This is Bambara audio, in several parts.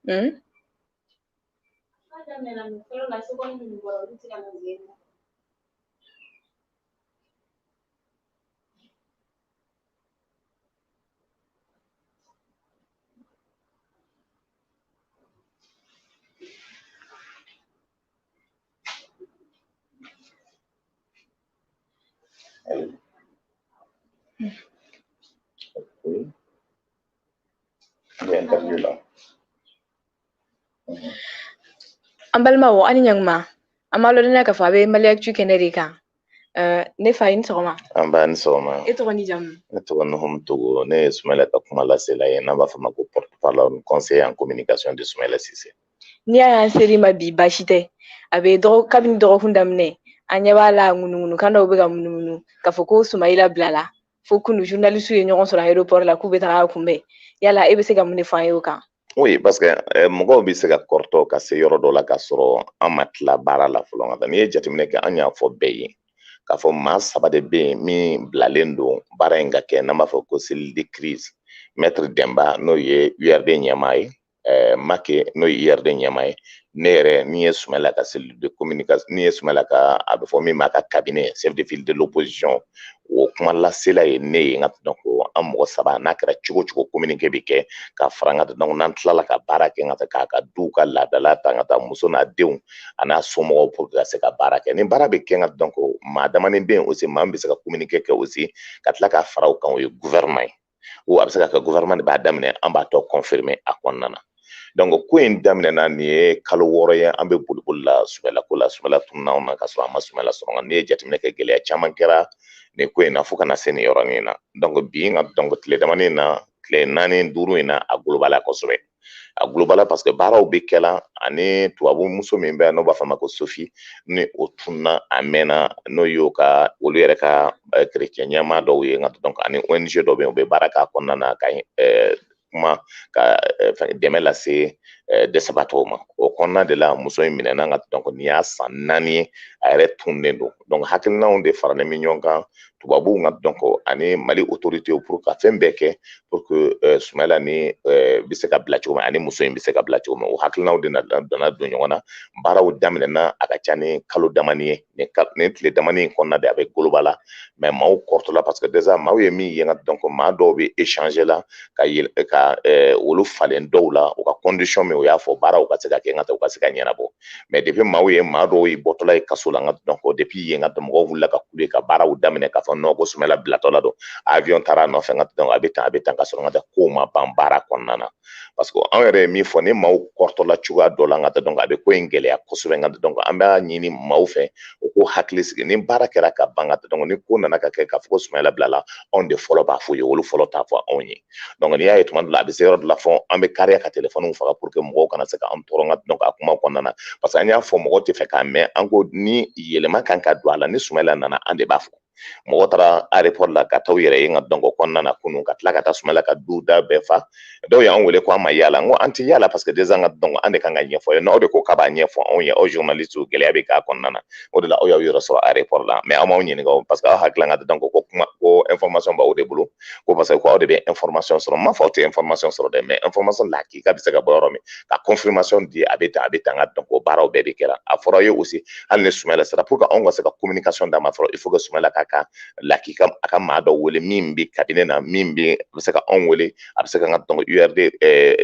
Oui. N interview la. An balimaw, an ni ɲankuma. An b'a lɔnniya k'a fɔ a bɛ Mali Actu kɛnɛ de kan. Ne fa, i ni sɔgɔma. An ba, ni sɔgɔma. E tɔgɔ ni jamu? Ne tɔgɔ Nuhum Togo. Ne ye Sumayila ka kuma lasela ye, n'an b'a fɔ ma ko porte-parole, conseiller en communication de Sumayila Sise. N'i y'a y'an ser'i ma bi, baasi tɛ. A bɛ dɔgɔ kabini dɔgɔkun daminɛ, an ɲɛ b'a la, ŋunuŋunukan dɔw bɛ ka munumunu k'a fɔ ko Sumayila bilala, fo kunu journaliste ye ɲɔgɔn sɔrɔ aéroport la k'u bɛ taga a kunbɛn. Yala e bɛ se ka mun de fɔ an ye o kan? Oui, parce que mɔgɔw bɛ se ka kɔrɔtɔ ka se yɔrɔ dɔ la k'a sɔrɔ an ma tila baara la fɔlɔ. Nka n'i ye jateminɛ kɛ, an y'a fɔ bɛɛ ye k'a fɔ maa saba de bɛ yen min bilalen don baara in ka kɛ, n'an b'a fɔ ko cellule de crise: Maître Demba, n'o ye URD ɲɛmaa ye, Make, n'o ye URD ɲɛmaa ye, ne yɛrɛ ni ye Sumayila ka cellule de communication, ni ye Sumayila ka, a bɛ fɔ min ma, a ka cabinet, chef de file de l'opposition, o kuma lasela ye ne ye. Nka donc an mɔgɔ saba, n'a kɛra cogo cogo, communiqué bɛ kɛ ka fara n ka. Donc n'an tilala ka baara kɛ, n ka k'a ka duw ka laadala ta, ka taa muso n'a denw a n'a somɔgɔw pour que ka se ka baara kɛ. Ni baara bɛ kɛ, n ka donc maa damanin bɛ yen aussi, maa min bɛ se ka communiqué kɛ aussi ka tila ka fara o kan, o ye gouvernement ye. O a bɛ se ka kɛ gouvernement de b'a daminɛ, an b'a tɔ confirmer a kɔnɔna na. Donc ko in daminɛna nin ye kalo 6 ye, an bɛ boliboli la Sumayila ko la. Sumayila tununna anw na ka sɔrɔ an ma Sumayila sɔrɔ. Nka n'i ye jateminɛ kɛ, gɛlɛya caman kɛra nin ko in na fo ka na se nin yɔrɔnin na. Donc bi, nka donc tile damanin na, tile 4 5 in na, a golobala kosɛbɛ. A golobala parce que baaraw bɛ kɛla ani tubabu muso min bɛ yan, n'o b'a fɔ a ma ko Sofi, ni o tununa a mɛnna, n'o y'o ka olu yɛrɛ ka chrétien ɲɛmaa dɔw ye. Nka donc ani ONG dɔ bɛ yen, u bɛ baara k'a kɔnɔna na ka kuma ka dɛmɛ lase dɛsɛbaatɔw ma. O kɔnɔna de la, muso in minɛna. Nka donc nin y'a san 4 ye a yɛrɛ tununnen don. Donc hakilinaw de faralen bɛ ɲɔgɔn kan, tubabuw ka donc ani Mali autorités, pour ka fɛn bɛɛ kɛ pour que Sumayila ni bɛ se ka bila cogo min, ani muso in bɛ se ka bila cogo min. O hakilinaw de nana don ɲɔgɔn na, baaraw daminɛna. A ka ca ni kalo damani ye, nin tile damani in kɔnɔna de a bɛ goloba la. Mais maaw kɔrɔtɔla parce que déjà maaw ye min ye, nka donc maa dɔw bɛ échanger la ka yɛlɛ ka olu falen dɔw la, u ka condition min u y'a fɔ, baaraw ka se ka kɛ, nka u ka se ka ɲɛnabɔ. Mais depuis maaw ye maa dɔw ye bɔtɔla ye kaso la, nka donc depuis yen, nka mɔgɔw wulila ka kule ka baaraw daminɛ k'a fɔ non, ko Sumayila bilatɔ la don, avion taara a nɔfɛ. Nka donc a bɛ tan, a bɛ tan, ka sɔrɔ nka kow ma ban baara kɔnɔna na. Parce que anw yɛrɛ ye min fɔ, ni maaw kɔrɔtɔla cogoya dɔ la, nka donc a bɛ ko in gɛlɛya kosɛbɛ. Nka donc an b'a ɲini maaw fɛ, u k'u hakili sigi. Ni baara kɛra ka ban, nka donc ni ko nana ka kɛ k'a fɔ ko Sumayila bilala, anw de fɔlɔ b'a fɔ ye, olu fɔlɔ t'a fɔ anw ye. Donc n'i y'a ye, tuma dɔ la a bɛ se yɔrɔ dɔ la, fɔ an bɛ kariya ka telefɔniw faga pour que mɔgɔw kana se ka an tɔɔrɔ. Nka donc a kuma kɔnɔna na, parce que an y'a fɔ, mɔgɔw tɛ fɛ k'a mɛn, an ko ni yɛlɛma kan ka don a la, ni Sumayila nana, an de b'a fɔ. Mɔgɔ taara aéroport la ka taa u yɛrɛ ye, nka donc o kɔnɔna na kunun, ka tila ka taa Sumayila ka du da bɛɛ fa. Dɔw y'an wele ko an ma yaala. N ko an tɛ yaala parce que déjà, nka donc an de kan ka ɲɛfɔ ye, n'aw de ko k'a b'a ɲɛfɔ anw ye, aw journaliste. Gɛlɛya bɛ k'a kɔnɔna na, o de la aw y'aw yɛrɛ sɔrɔ aéroport la. Mais aw m'aw ɲininka o, parce que aw hakili la, nka donc ko kuma ko information b'aw de bolo, ko parce que ko aw de bɛ information sɔrɔ. N m'a fɔ aw tɛ information sɔrɔ dɛ, mais information lakika bɛ se ka bɔ yɔrɔ min ka confirmation di, a bɛ tan, a bɛ tan. Nka donc o baaraw bɛɛ de kɛra. A fɔra aw ye aussi, hali ni Sumayila sera, pour que anw ka se ka communication d'a ma fɔlɔ, il faut que Sumayila ka lakika a ka maa dɔ wele min bɛ cabinet na, min bɛ a bɛ se ka anw wele, a bɛ se ka n ka donc URD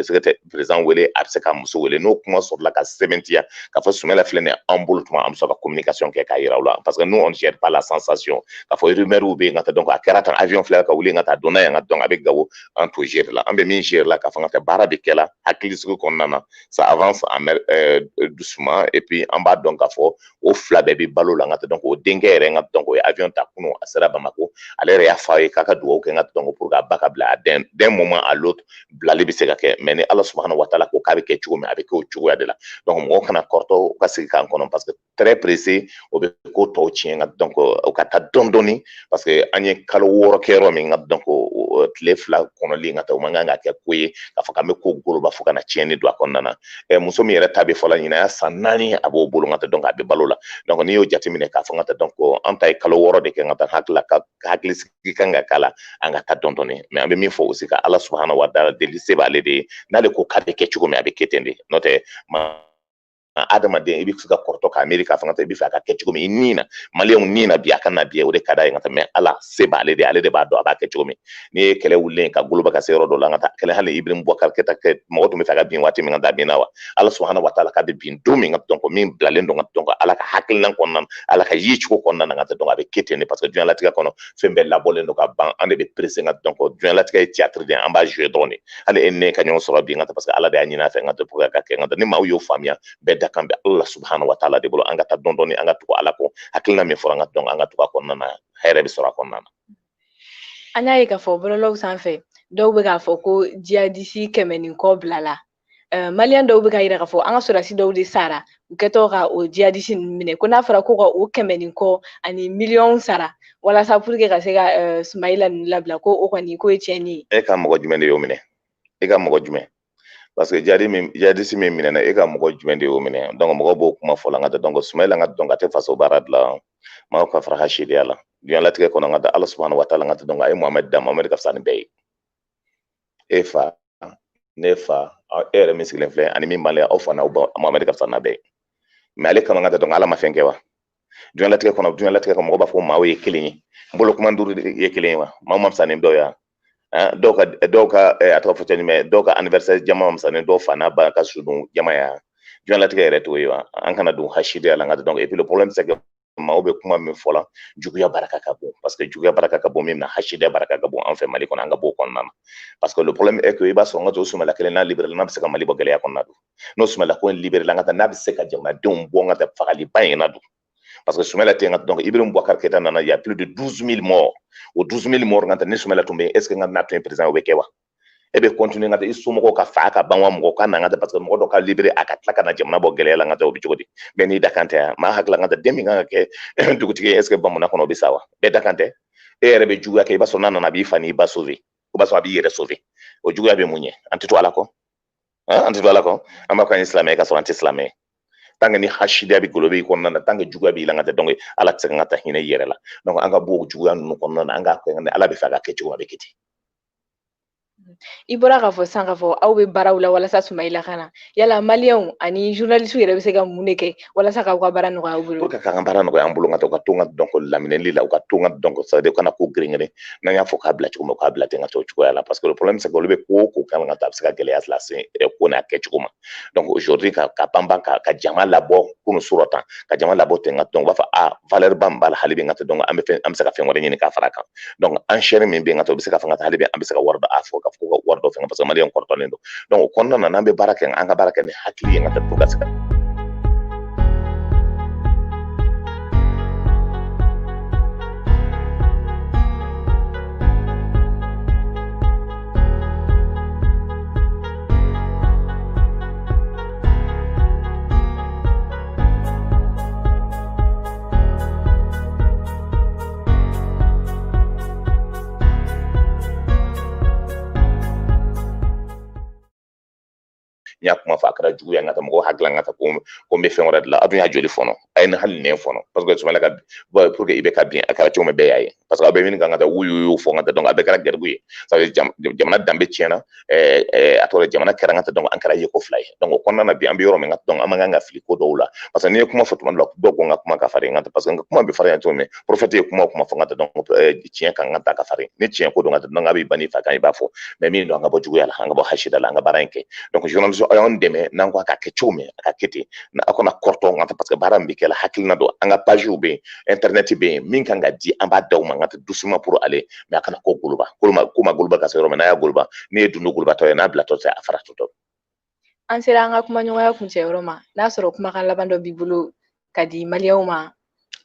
secrétaire président wele, a bɛ se ka muso wele. N'o kuma sɔrɔla ka sɛbɛntiya k'a fɔ Sumayila filɛ nin ye an bolo, tuma an bɛ sɔrɔ ka communication kɛ k'a yira u la. Parce que nous, on ne gère pas la sensation, k'a fɔ rumeur bɛ yen, ka taa donc a kɛra tan, avion filɛ ka wuli ka taa donna yan, ka donc a bɛ Gawo, an t'o gérer la. An bɛ min gérer la, k'a fɔ ka baara bɛ kɛ la hakilisigi kɔnɔna na, ça avance en doucement. Et puis an b'a dɔn k'a fɔ o fila bɛɛ bɛ balo la. N ka donc o denkɛ yɛrɛ, n ka donc o ye avion ta kunun, a sera Bamako. Ale yɛrɛ y'a fɔ a ye k'a ka dugawu kɛ, n ka donc pour que a ba ka bila. D'un moment à l'autre, bilali bɛ se ka kɛ. Mais ni Ala subahana wa taala ko k'a bɛ kɛ cogo min, a bɛ kɛ o cogoya de la. Donc mɔgɔw kana kɔrɔtɔ, u ka sigi k'an kɔnɔ parce que très pressé, o bɛ ko tɔw tiɲɛ. Nka donc o ka taa dɔɔni dɔɔni, parce que an ye kalo 6 kɛ yɔrɔ min, nka donc tile 2 kɔnɔli n ka taa, o man kan ka kɛ ko ye k'a fɔ k'an bɛ ko goloba fo ka na tiɲɛni don a kɔnɔna na. Muso min yɛrɛ ta bɛ fɔla ɲinan y'a san 4 a b'o bolo n ka taa, donc a bɛ balo la. Donc n'i y'o jateminɛ k'a fɔ n ka taa, donc an ta ye kalo 6 de kɛ n ka taa, hakili la ka hakilisigi kan ka k'a la, an ka taa dɔɔni dɔɔni. Mais an bɛ min fɔ aussi, ka Ala subahana wa taala deli, se b'ale de ye, n'ale ko k'a bɛ kɛ cogo min, a bɛ kɛ ten de. N'o tɛ ma adamaden i bɛ se ka kɔrɔtɔ k'a miiri k'a fɔ i bɛ fɛ a ka kɛ cogo min i ni na, maliyɛnw ni na bi, a ka na bi, o de ka d'a ye ka taa. Mais Ala se b'ale de ye, ale de b'a dɔn a b'a kɛ cogo min. N'i ye kɛlɛ wulilen ka goloba ka se yɔrɔ dɔ la, an ka taa kɛlɛ, hali Ibrahim Boubacar Keita kɛ, mɔgɔ tun bɛ fɛ ka bin waati min, ka taa bin na wa. Ala subahana wa taala k'a bɛ bin don min, ka dɔn ko min bilalen don, ka dɔn ko Ala ka hakilina kɔnɔna na, Ala ka ye cogo kɔnɔna na, ka dɔn a bɛ kɛ ten de, parce que diɲɛlatigɛ kɔnɔ fɛn bɛɛ labɔlen don ka ban, an de bɛ pressé. Ka dɔn ko diɲɛlatigɛ ye théâtre de ye, an b'a jouer dɔrɔn de. Hali e ni ne ka ɲɔgɔn sɔrɔ bi, ka taa, parce que Ala de y'a ɲini a fɛ, ka taa pour que ka kɛ. Ka ni maaw y'o faamuya, bɛɛ da kan bɛ Ala subahana wa taala de bolo. An ka taa dɔɔni dɔɔni, an ka tugu Ala kɔ, hakilina min fɔra, an ka dɔn an ka tugu a kɔnɔna na, hɛrɛ bɛ sɔrɔ a kɔnɔna na. An y'a ye k'a fɔ bɔlɔlɔw sanfɛ, dɔw bɛ k'a fɔ ko jihadisi 100 ni kɔ bilala. Maliyɛn dɔw bɛ ka yira k'a fɔ an ka sɔrɔdasi dɔw de sara u kɛtɔ ka o jihadisi ninnu minɛ, ko n'a fɔra ko ka o 100 ni kɔ ani miliyɔn sara walasa pour que ka se ka Sumayila ninnu labila, ko o kɔni k'o ye tiɲɛni ye. E ka mɔgɔ jumɛn de y'o minɛ? E ka mɔgɔ jumɛn? Parce que jihadisi min minɛna, e ka mɔgɔ jumɛn de y'o minɛ? Donc mɔgɔ b'o kuma fɔ la, n ka taa, donc Sumayila, n ka dɔn ka tɛ faso baara dilan, maaw ka fara hasidiya la diɲɛlatigɛ kɔnɔ. N ka taa Ala subahana wa taala, n ka taa, donc a ye Muhamɛd dan, Muhamɛd ka fisa ni bɛɛ ye. E fa, ne fa, e yɛrɛ min sigilen filɛ ani min b'ale, aw fa n'aw ba, Muhamɛd ka fisa n'a bɛɛ ye. Mais ale kama, n ka taa, donc Ala ma fɛn kɛ wa. Diɲɛlatigɛ kɔnɔ, mɔgɔ b'a fɔ maaw ye kelen ye, n bolo kuma 5 ye kelen ye wa, maaw ma fisa ni dɔw ye wa. Dɔw ka a tɔgɔ fɔ cɛ jumɛn, dɔw ka anniversaire jama ma fisa ni dɔw fa n'a ba ka sudon jama ya. Diɲɛlatigɛ yɛrɛ t'o ye wa. An kana don hasidiya la, n ka donc. Et puis le problème, c'est que maaw bɛ kuma min fɔ la, juguya baraka ka bon, parce que juguya baraka ka bon min na, hasidiya baraka ka bon an fɛ Mali kɔnɔ, an ka bɔ o kɔnɔna na. Parce que le problème est que i b'a sɔrɔ n ka to Sumayila kelen n'a libéré, n'a bɛ se ka Mali bɔ gɛlɛya kɔnɔna don, n'o Sumayila ko in libéré la, n ka taa, n'a bɛ se ka jamanadenw bɔ n ka taa fagaliba in na don, parce que Sumayila tɛ n ka. Donc Ibrahim Boubacar Keita nana, il y a plus de 12 000 morts. O 12 000 morts, n ka taa, ni Sumayila tun bɛ yen, est ce que n ka n'a tun ye président, o bɛ kɛ wa? E bɛ continuer n ka taa i somɔgɔw ka fa ka ban wa, mɔgɔ ka na n ka taa, parce que mɔgɔ dɔ ka libéré, a ka tila ka na jamana bɔ gɛlɛya la, n ka taa, o bɛ cogo di? Bɛɛ n'i da kan tɛ yan. Maa hakili la, n ka taa, den min kan ka kɛ dugutigi ye, est ce que bamana kɔnɔ o bɛ sa wa? Bɛɛ da kan tɛ. E yɛrɛ bɛ juguya kɛ, i b'a sɔrɔ n'a nana, a b'i fa n'i ba sauver, o b'a sɔrɔ a b'i yɛrɛ sauver. O juguya bɛ mun ɲɛ? An tɛ to Ala kɔ, an tɛ to Ala kɔ. An b'a fɔ k'an ye silamɛ ye, ka sɔrɔ an tɛ silamɛ ye. Tant que ni hasidiya bɛ golo b'i kɔnɔna na, tant que juguya b'i la, n ka tɛ, donc Ala tɛ se ka n ka taa hinɛ i yɛrɛ la. Donc an ka bɔ o juguya ninnu kɔnɔna na, an k'a kɛ Ala bɛ fɛ a ka kɛ cogo min, a bɛ kɛ ten. I bɔra k'a fɔ sisan k'a fɔ aw bɛ baaraw la walasa Sumayila ka na. Yala maliyɛnw ani journaliste yɛrɛ bɛ se ka mun de kɛ walasa k'aw ka baara nɔgɔya aw bolo? Pour que k'an ka baara nɔgɔya an bolo, ka to ka to n ka dɔnko laminɛli la, u ka to n ka dɔnko, c'est à dire u kana ko girin-girin. N'an y'a fɔ k'a bila cogo min, u k'a bila ten ka to o cogoya la, parce que le problème, c'est que olu bɛ ko o ko kan ka taa, a bɛ se ka gɛlɛya lase ko n'a kɛcogo ma. Donc aujourd'hui, ka banban ka jama labɔ kunun surɔ tan, ka jama labɔ ten, ka dɔn u b'a fɔ a valeur ba min b'a la hali bi, n ka taa, donc an bɛ fɛn, an bɛ se ka fɛn wɛrɛ ɲini k'a fara a kan. Donc enchère min bɛ yen, ka taa, u bɛ se ka fɛn ka taa hali bi, an bɛ se ka wari dɔ a fɔ ka fɔ ko ka wari dɔ fɛn, parce que maliyɛn kɔrɔtɔlen don. Donc o kɔnɔna na, n'an bɛ baara kɛ, an ka baara kɛ ni hakili ye, n ka taa, pour ka se ka n y'a kuma fɔ, a kɛra juguya, n ka taa mɔgɔw hakili la, n ka taa ko n bɛ fɛn wɛrɛ dilan. A dun y'a joli fɔnɔ, a ye hali nɛn fɔnɔ, parce que Sumayila ka pour que i bɛ ka bin, a kɛra cogo min, bɛɛ y'a ye, parce que aw bɛ min kan ka taa wuyu fɔ, n ka taa, donc a bɛɛ kɛra garibu ye. Ça veut dire jamana danbe tiɲɛna, a tɔgɔ jamana kɛra, n ka taa, donc an kɛra yeko fila ye. Donc o kɔnɔna na bi, an bɛ yɔrɔ min, ka donc an man kan ka fili ko dɔw la, parce que n'i ye kuma fɔ tuma dɔ la, dɔw ko n ka kuma ka farin, n ka taa, parce que n ka kuma bɛ farinya cogo min, prophète ye kuma o kuma fɔ, n ka taa, donc tiɲɛ kan ka taa ka farin. Ni tiɲɛ ko don, ka taa, donc a b'i ban n'i fa kan, i b'a fɔ. Mais min don, an ka bɔ juguya la, an ka bɔ hasida la, an ka baara in kɛ. Donc journaliste, aw y'an dɛmɛ, n'an ko a ka kɛ cogo min, a ka kɛ ten, aw kana kɔrɔtɔ, n ka taa, parce que baara min bɛ kɛ la, hakilina don. An ka pagew bɛ yen, internet bɛ yen, min kan ka di, an b'a d'aw ma, n ka taa doucement pour aller. Mais a kana ko goloba ko ma, ko ma goloba ka se yɔrɔ min, n'a y'a goloba, n'i ye dundu golobatɔ ye, n'a bilatɔ tɛ, a fara tɔ. An sera an ka kumaɲɔgɔnya kuncɛ yɔrɔ ma. N'a sɔrɔ kumakan laban dɔ b'i bolo ka di maliyɛnw ma.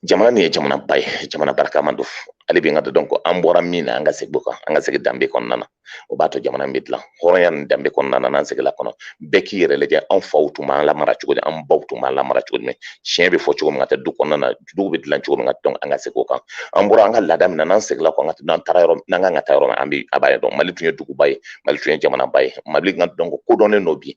Jamana nin ye jamanaba ye, jamana barikama don. Hali bi n ka dɔn ko an bɔra min na, an ka segin o kan, an ka segin danbe kɔnɔna na. O b'a to jamana in bɛ dilan hɔrɔnya ni danbe kɔnɔna na. N'an seginna kɔnɔ, bɛɛ k'i yɛrɛ lajɛ. An faw tun b'an lamara cogo di? An baw tun b'an lamara cogo jumɛn? Tiɲɛ bɛ fɔ cogo min ka taa du kɔnɔna na, duw bɛ dilan cogo min ka dɔn, an ka segin o kan. An bɔra an ka laada min na, n'an seginna kɔ, an ka n'an taara yɔrɔ n'an kan ka taa yɔrɔ min, an bɛ a b'a ye dɔn. Mali tun ye duguba ye, Mali tun ye jamanaba ye. Mali ka dɔn ko kodɔnnen don bi.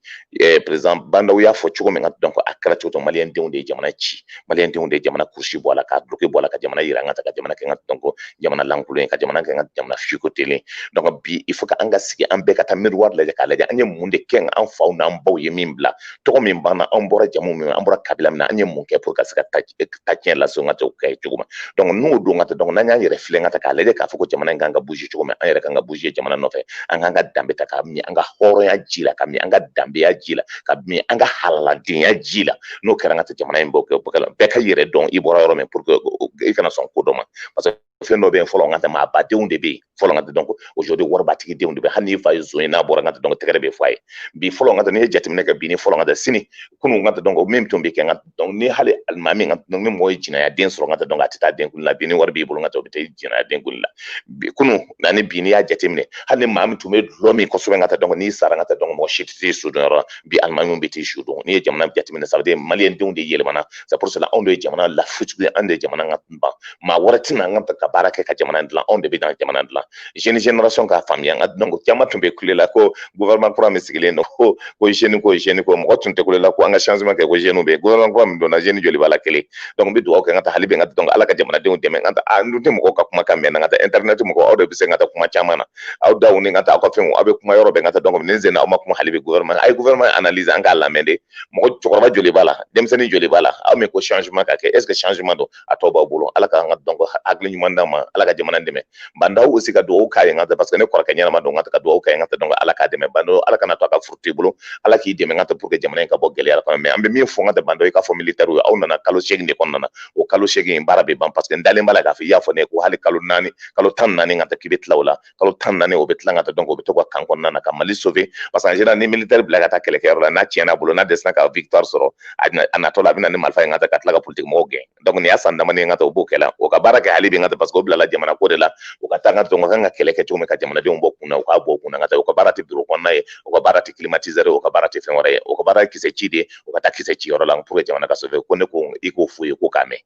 Président Bah N'Daw y'a fɔ cogo min ka dɔn ko a kɛra cogo cogo, maliyɛn denw de ye jamana ci, maliyɛn denw de ye jamana kurusi bɔ a la, k'a duloki bɔ a la, ka jamana yira an ka ta, ka jamana kɛ ka dɔn ko jamana lankolon ye, ka jamana kɛ ka jamana fiyekotelen. Donc bi, il faut que an ka sigi, an bɛɛ ka taa miroir lajɛ, k'a lajɛ an ye mun de kɛ an faw n'an baw ye min bila, tɔgɔ min b'an na, an bɔra jamu min, an bɔra kabila min na, an ye mun kɛ pour ka se ka ta tiɲɛ lase an ka to kɛ cogo min. Donc n'o don ka taa, donc n'an y'an yɛrɛ filɛ ka ta k'a lajɛ k'a fɔ ko jamana in kan ka bouger cogo min, an yɛrɛ kan ka bouger jamana nɔfɛ. An kan ka danbe ta ka min an ka hɔrɔnya ji la, ka min an ka danbeya ji la, ka min an ka halaladenya ji la. N'o kɛra, an ka jamana in bɔ kɛ bɛɛ ka yɛrɛ dɔn i bɔra yɔrɔ min, pour que i kana sɔn ko dɔ ma. Parce que fɛn dɔ bɛ yen fɔlɔ, n ka maa badenw de bɛ yen fɔlɔ, n ka dɔn ko aujourd'hui waribatigi denw de bɛ. Hali n'i fa ye zon ye, n'a bɔra, n ka dɔn tɛgɛrɛ bɛ fɔ a ye. Bi fɔlɔ, n ka n'i ye jateminɛ kɛ bi ni fɔlɔ, n ka sini kunun, n ka dɔn ko min tun bɛ kɛ, n ka dɔn ni hali alimami, n ka dɔn ni mɔgɔ ye jinɛya den sɔrɔ, n ka dɔn a tɛ taa denkuli la. Bi ni wari b'i bolo, n ka o bɛ taa jinɛya denkuli la. Bi kunun ani bi, n'i y'a jateminɛ, hali ni maa min tun bɛ dulɔ min kosɛbɛ, n ka dɔn n'i sara, n ka dɔn mɔgɔ si tɛ t'i su dɔn yɔrɔ la. Bi alimamiw bɛ t'i su dɔn. N'i ye jamana jateminɛ, ça veut dire maliyɛn denw de yɛlɛmana. C'est pour cela anw de ye jamana lafutugu, an de ye jamana ka ban. Maa wɛrɛ tɛna an ka baara kɛ ka jamana dilan, anw de bɛ na jamana dilan. Jeune génération k'a faamuya. N ka donc caman tun bɛ kule la ko gouvernement kura min sigilen don, ko jeune, ko jeune, ko mɔgɔ tun tɛ kule la ko an ka changement kɛ, ko jeune bɛ yen. Gouvernement kura min donna, jeune joli b'a la? Kelen. Donc n bɛ dugawu kɛ n ka taa hali bi, n ka donc Ala ka jamanadenw dɛmɛ. N ka taa n dun tɛ mɔgɔw ka kumakan mɛn, n ka taa internet mɔgɔw, aw de bɛ se ka taa kuma caman na, aw daw ni ka taa aw ka fɛnw, aw bɛ kuma yɔrɔ bɛɛ. N ka taa donc nin sen na, aw ma kuma hali bi. Gouvernement, a ye gouvernement analyse, an k'a lamɛn de. Mɔgɔ cɛkɔrɔba joli b'a la? Denmisɛnnin joli b'a la? Aw min ko changement ka kɛ, est ce que changement don? A tɔ b'aw bolo. Ala k'an ka donc hakili ɲuman d'an ma, Ala ka jamana dɛmɛ. Bah N'Daw aussi, ka dugawu k'a ye n ka taa, parce que ne kɔrɔkɛ ɲɛnama don. N ka taa ka dugawu k'a ye, n ka taa donc Ala k'a dɛmɛ. Bah N'Daw, Ala kana to a ka furu t'i bolo, Ala k'i dɛmɛ n ka taa pour que jamana in ka bɔ gɛlɛya kɔnɔ. Mais an bɛ min fɔ n ka taa Bah N'Daw, i k'a fɔ militaire ye, aw nana kalo 8 de kɔnɔna na, o kalo 8 baara bɛ ban. Parce que n dalen b'a la k'a fɔ i y'a fɔ ne ye ko hali kalo 4, kalo 14 ka taa k'i bɛ tila o la, kalo 14 o bɛ tila ka taa. Donc o bɛ to ka kan kɔnɔna na ka Mali sauver. Parce que en général, ni militaire bila ka taa kɛlɛkɛyɔrɔ la, n'a tiɲɛna a bolo, n'a dɛsɛra ka victoire sɔrɔ, a natɔ la, a bɛ na ni marifa ye n ka taa ka tila ka politique mɔgɔw gɛn. Donc nin y'a san damani ye n ka taa o b'o kɛ la, o ka baara kɛ hali bi n ka taa, parce que o bilala jamana ko de la. U ka taa n ka dɔn ka kan ka kɛlɛ kɛ cogo min ka jamanadenw bɔ kun na, u k'a bɔ kun na. Ka taa u ka baara tɛ bureau kɔnɔna ye, u ka baara tɛ climatiseur ye, u ka baara tɛ fɛn wɛrɛ ye, u ka baara ye kisɛ ci de ye. U ka taa kisɛ ci yɔrɔ la pour que jamana ka sauver. Ko ne ko i k'o f'u ye ko k'a mɛn.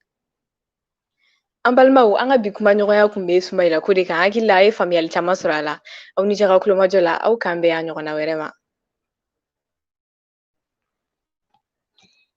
An balimaw, an ka bi kumaɲɔgɔnya kun bɛ Sumayila ko de kan. Hakili la a ye faamuyali caman sɔrɔ a la. Aw ni ce ka kulomajɔ la. Aw k'an bɛn a ɲɔgɔnna wɛrɛ ma.